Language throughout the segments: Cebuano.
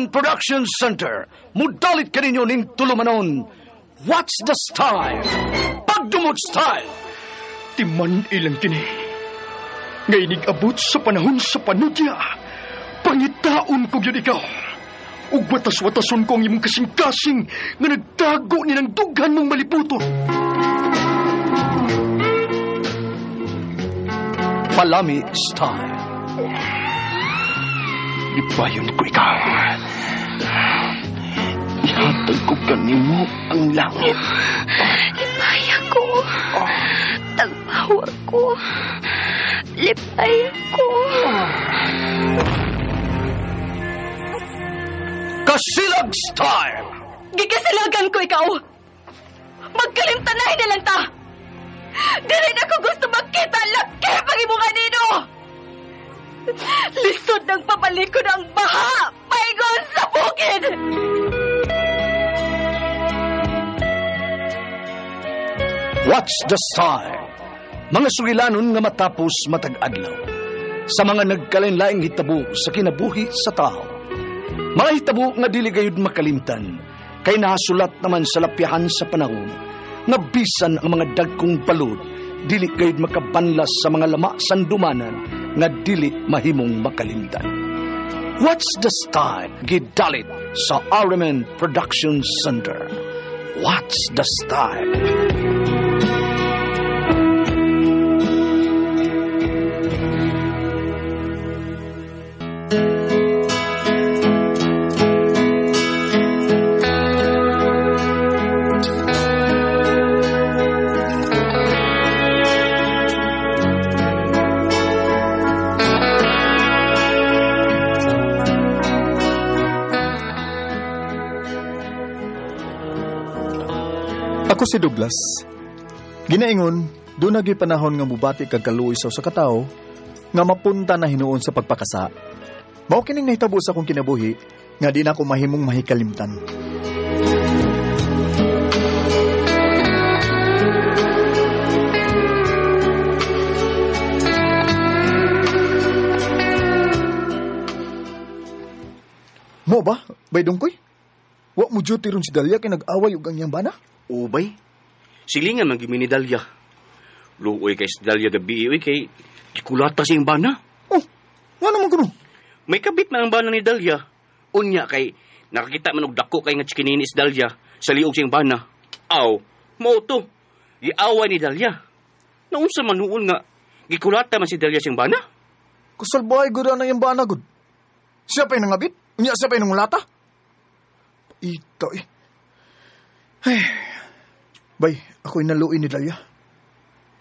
RMN Production Center, mudalit kaninyo ning tulumanon. What's the style? Pagdumot style! Timan ilang kini. Nga inig-abot sa panahon sa panudya. Pangitaon ko gyud ikaw. Ug watas-watason ko ang imong kasing-kasing nga nagtago ni ng dughan mong maliputon. Palami style. Ipayon ko ikaw. Ihatag ko kanimo ang langit. Lipay ako. Tagpawa ko. Lipay ako. Kasilag style! Gikasilagan ko ikaw. Magkalimtanay na lang ta. Dili na ko gusto magkita laki pag imo kanino. Lisod ng pabalikon ang baha. Paingon sa bukid. What's the style? Mga sugilanon nga matapos matag adlaw. Sa mga nagkalain-laing hitabo sa kinabuhi sa tao. Mga hitabo nga dili gayud makalimtan, kay nahasulat naman sa lapyahan sa panahon, nga bisan ang mga dagkong balod, dili gayud makabanlas sa mga lama sandumanan, nga dili mahimong makalimtan. What's the style? Gidalit sa RMN Production Center. What's the style? Ako si Douglas. Ginaingon, doon naging panahon nga mubati kag kaluoy sa usa ka tawo nga mapunta na hinuon sa pagpakasa. Mao kining nahitabo sa akong kinabuhi nga di na ako mahimong mahikalimtan. Mo ba? Bay dungkoy? Wa mo duty ron si Dalia kay nag-away ug ang iyang bana? Ubay. Silingan man gyud ni Dalia. Luoy kay si Dalia gabi oy kay gikulata siyang bana. Oh, nga naman kuno. May kabit man ang bana ni Dalia. Unya kay nakakita man og dako kay nga chikinini si Dalia sa liog siyang bana. Aw, mao to. Giaway ni Dalia. Naunsa man nuon nga gikulata man si Dalia siyang bana? Kasalbahay gud na iyang bana gud. Siya pa'y nangabit? Unya siya pa'y nangulata? Ito eh. Ay. Bay, ako'y naluoy ni Dalia.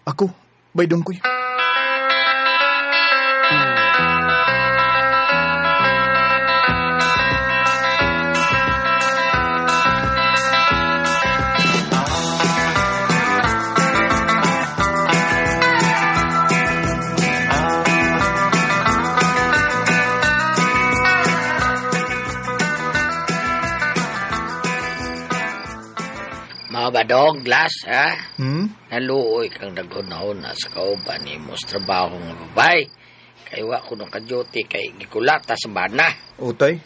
Ako, bay dungkoy. Mga badong, glass, ha? Hmm? Naluoy kang naghunahuna sa kauban ni mo sa trabaho nga babay. Kay wa ko nung ka-duty kay gikulata sa bana. Utay,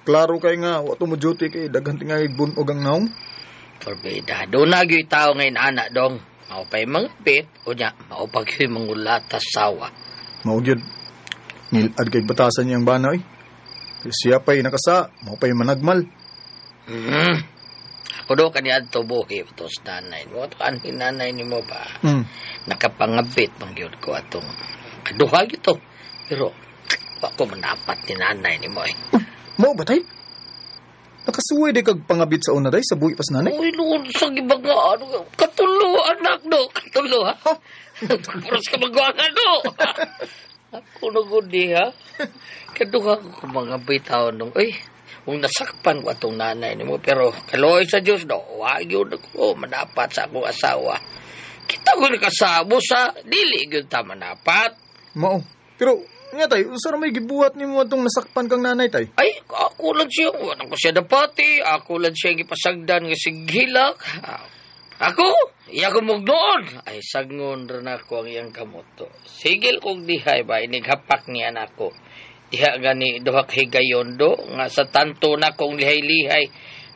klaro kay nga, wa to mo duty kay daghan tingali bunog ang naong. Forbida, doon na gyud tao ngayon, anak dong. Mao pa'y mga bit, o nya, mao pa gyud mangulata sawa. Mao gyud. Nilad kay batasan niyang bana, oy. Siya pa'y nakasa, mao pa'y managmal. Hmm. Ako do kaniadto buhi ito sa nanay mo. Ito anhin nanay ni mo ba? Hmm. Nakapangabit man gyud ko atong kaduha gyud to. Pero wa ko manapat ni nanay ni mo eh. Mao ba tay? Nakasuway di kag pangabit sa una day sa buhi pas nanay? Uy, noon sa gibang nga, ano, katulo, anak, no? Katulo, ha? Puros ka magwangan, no? Ako na gudi, ha? Kaduha ko kung mga bitaw nung, uy, kung nasakpan ko atong nanay nimo, pero kaloy sa Diyos, no? Wa yun ako, manapat sa akong asawa. Kita ko nakasabo sa, dili yun ta manapat. Mao. Pero, nga tay, unsa ra may gibuhat nimo atong nasakpan kang nanay tay? Ay, ako lang siya. Wala ko siya dapati. Ako lang siya gipasagdan nga sighilak. Ako, iya ko mugnoon. Ay, sagngon rin ako ang iyang kamoto. Sigil kong dihay ba, inighapak niya nako. Diha gani duha ka higayon do nga sa tanto na kong lihay-lihay.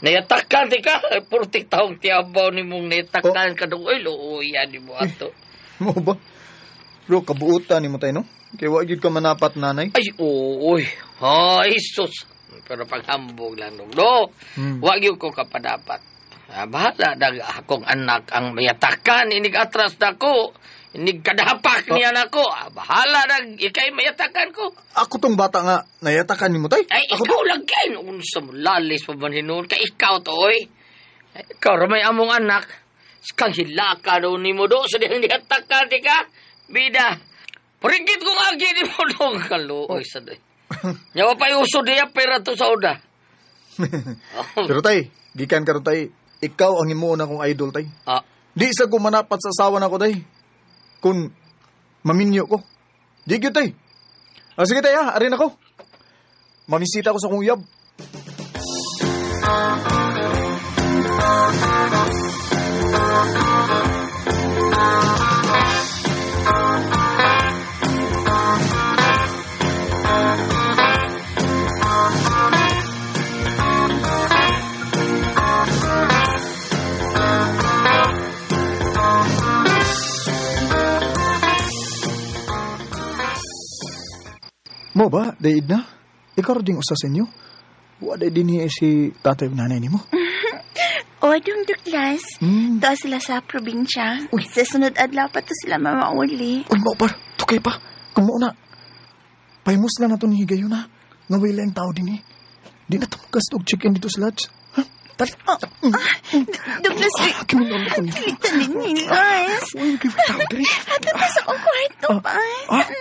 Nayatakan ti ka, purtik taong tiyabaw ni mong nayatakan ka dong. Oy, luuyan ni mo ato. Mo ba? Bro, kabuutan ni mo tayo, no? Kaya wa gyud ka manapat, nanay. Ay, uy. Ay, sus. Pero paghambog lang dong. Do, wa gyud ko kapadapat. Bahala dag akong anak ang mayatakan. Inig atras na ko. Inig kadapak niya na ko. Bahala dag ikay mayatakan ko. Ako tong bata nga, nayatakan ni mo tay. Ay, ako ikaw lang kayo. Unsa mo, lalis pa man hinuon. Kay ikaw to, oy. Ay, ikaw, ramay among anak. Kang hilaka daw ni mo do. Sa dihang niyatakan, di ka? Bida. Purigit kong agi ni mo do. Kaluoy sa doy. Nyawa pa uso diya pera to sa oda. Pero tay, gikan karon tay, ikaw ang himuon akong idol tay. Ah. Di sa ko manapat sa asawa nako tay. Kung maminyo ko. Di gyud tay. Ah, sige tay ha, arin ako. Mamisita ko sa kong uyab. Mo ba, daid na? Ikaw ding usa sa inyo. Wa day din niya si tatay ug nanay nimo. O, dong Douglas. To sila sa probinsya. Uy. Sa sunod adlaw pa to sila mamauli. Uy, mao par, tukay pa. Kung mao na, pahimus lang na to ni higayon na. Nga way lang tao din eh. Di na tumugas og chicken dito sa lodge. Ha? Tali. Oh, Douglas, uy. Kiminol ko niya. Kilita din ni Lars. Uy, kay tao diri. Ato pa sa akong kwarto pa. Ah. Ano?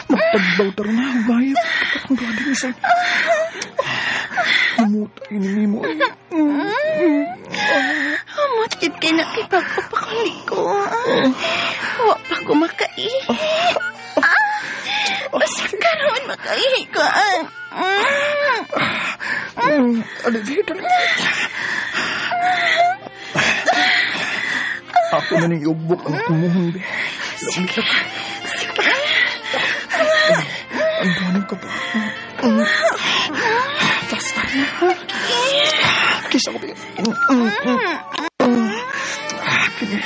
Magtagbaw taro na, bayad. Akong duha din isa. Namutay ni mo. Amot, gid kay nakipagpapakuli ko. Wa pa ko makaihi. Basta karon makaihi ko. Ano, dili, dali. Ako na ning iugbok ang kumuhon, be. Sige. Sige. Ang doon ko pa. Basta na. Kisa ko, be. Kini.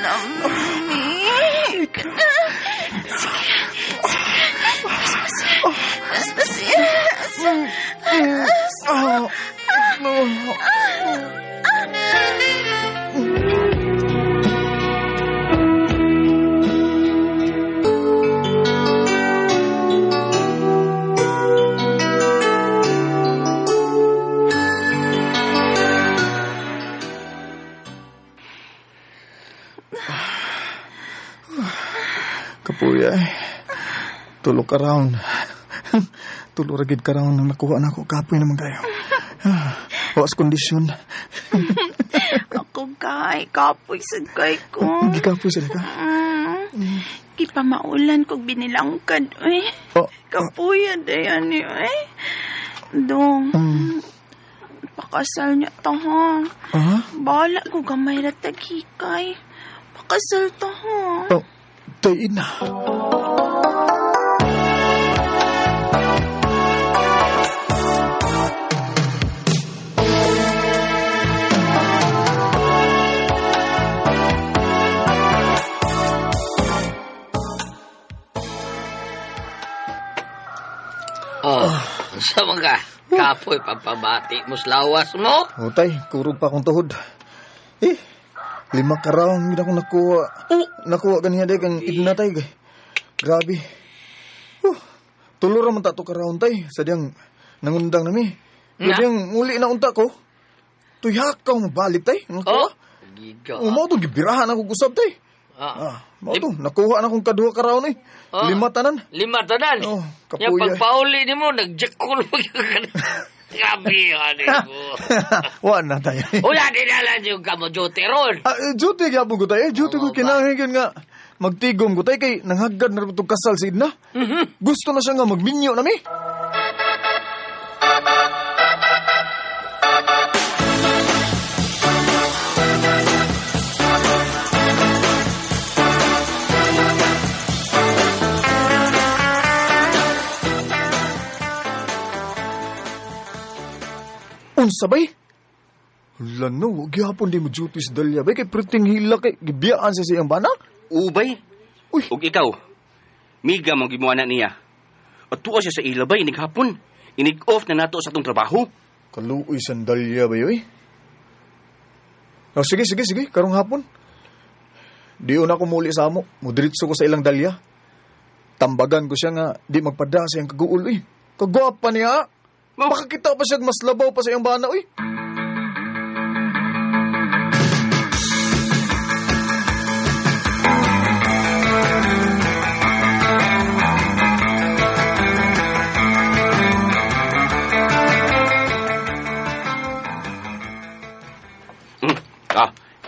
Lamig. Sige. Sige. Basta. Kapuya eh. Tulog ka raon. Tulog ragid ka raon nang nakuha na ako. Kapoy naman kayo. Waas kondisyon. Ako kay, kapoy sa kay ko. Gikapoy sila ka? Gipamaulan kog binilangkad, uy. Oh, Kapuya dayan ni, uy. Dong, pakasal niya to, ha? Ah? Bahala ko gamay ra taghikay. Pakasal to, ha? Oh, tayo na. Oh, sa mga kapoy pampabati mo sa lawas mo. O tay, kurog pa akong tuhod. Eh, 5 ka round gid akong nakuha. Nakuha ganiya day kang idna tay. Grabe. Tulo ra man ta to ka round tay. Sadyang nangundang nami. Sadyang muli na unta ko. Tuyakaw mabalik tay. Nakuha. Oh, giga. O mao to gibirahan ako gusab tay. Mao to nakuha na akong kaduha ka round eh. 5 tanan. 5 tanan. Oh, Nya kapuya. pagpauli nimo nagjakol pa ka. Grabe, ano mo. Wa na tayo. Wala, dinala yung kamo duty ron. Ah, duty gyapon ko tayo. Duty ko Oo ba? kinahanglan nga magtigom ko tayo kay nanghagad na itong kasal si Edna. Gusto na siya nga magminyo na mi. Unsa bay? Hala no, wag gyapon di mo duty si Dalia bay kay perting hila kay gibiyaan sa siyang bana. Ubay. Uy. Ug ikaw, miga mong gimuha na niya. At tuwa siya sa ila bay, inig hapon. Inig off na nato sa atong trabaho. Kaluoy sandalya ba yoy? Oh, sige, sige, sige. Karong hapon. Di na ako muli sa amo. Mudiritso ko sa ilang dalya. Tambagan ko siya nga di magpada sa iyang kaguol, uy. Kagwapa niya. Makakita pa siya mas labaw pa sa iyang bana, uy.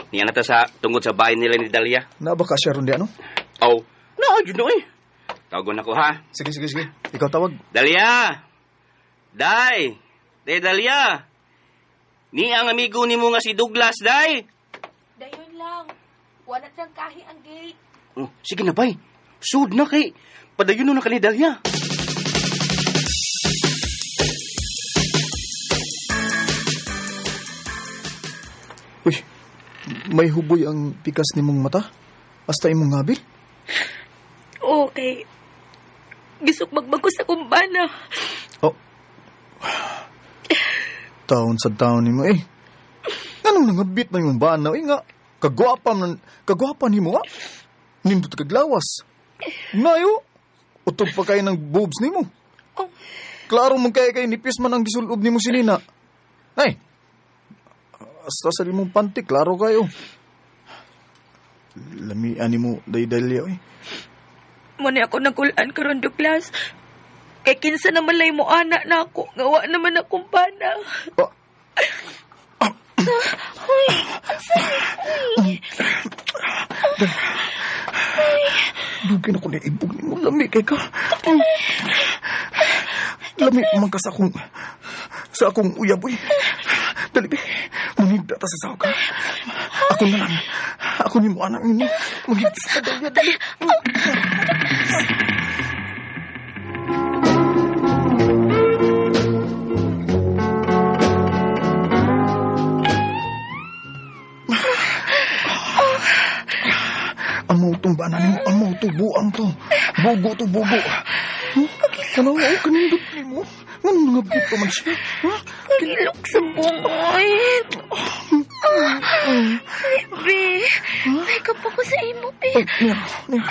Niya na ta sa tungod sa bahay nila ni Dalia. Na ba ka siya ron di ano? Oh, na, yun na eh. Tawagon ako ha. Sige, sige, sige. Ikaw tawag. Dalia! Day! Day, Dalia! Ni ang amigo ni mo nga si Douglas, Day! Dayon lang. Wala siyang kahi ang gate. Oh, sige na, bay. Sud na kay. Padayon na ka ni Dalia. Uy, may huboy ang pikas ni mong mata? Hasta imong ngabil? Okay. Gisok magbagos akong bana. Oh. Taon sa taon ni mo eh. Anong nangabit na yung bana? Eh nga, kagwapa man, kagwapa ni mo ah. Nindot kaglawas. Nayo, utog pa kayo ng boobs ni mo. Oh. Klaro mong kaya kay nipis man ang gisulob ni mo si Nina. Ay, hasta sa limong panty, klaro kayo. Lamian ni mo, daydalya eh. Muna ako nagulaan karon Douglas. Kay kinsa naman lay mo anak na ako. Ngawa naman akong bana. Ah. Uy, asa ni? Uy. Dugin ako ni ibog ni mo. Lami kay ka. Lami man ka sa akong uyab, uy. Dali, be. Manigda ta sa sawa ka. Ako na lang. Ako ni mo anak ni mo. Manigda ta, dali, dali. Amo itong bana ni mo. Amo ito. Buang to. Bugo to, bugo. Huh? Ano? Oh, kanindot ni mo. Anong nangabit pa man siya? Ha? Pagilok sa bungoy. Be, may kapo ko sa imo, be. Ay, niya, niya.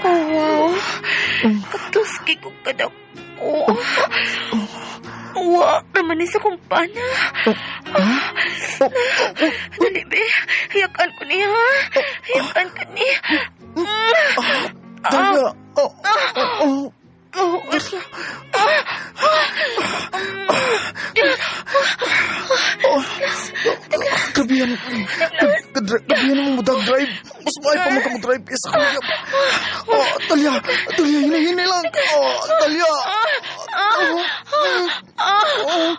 Oh, wow. Katuski ko kadako. Wa, naman isa kong pana. Dali, be. Hiyakan ko niya, ha? Hiyakan ko niya. Dali, oh, oh, oh. Oh, Kabihan, kabihan mo mo drive. Mas may pa mo ka mo drive kaysa kuya. Oh, Talia, Talia, hinahini lang. Oh, Talia. Oh, oh,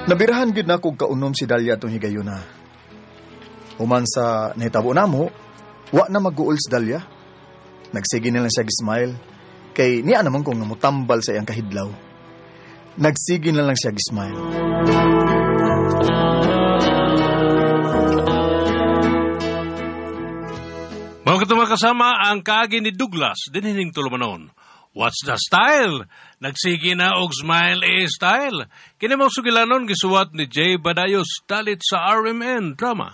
Nabirahan gid na kog kaunom si Dalia atong higayuna. Human sa nahitabo namo, wa na mag-uol si Dalia. Nagsige na lang siya smile kay niya naman kung mutambal sa iyang kahidlaw. Nagsige na lang siya smile. Mga katong kasama ang kaagi ni Douglas dinhining tulumanon. What's the style? Nagsige na og Smile A style. Kini mao sugilanon gisuwat ni Jay Badayos dalit sa RMN Drama.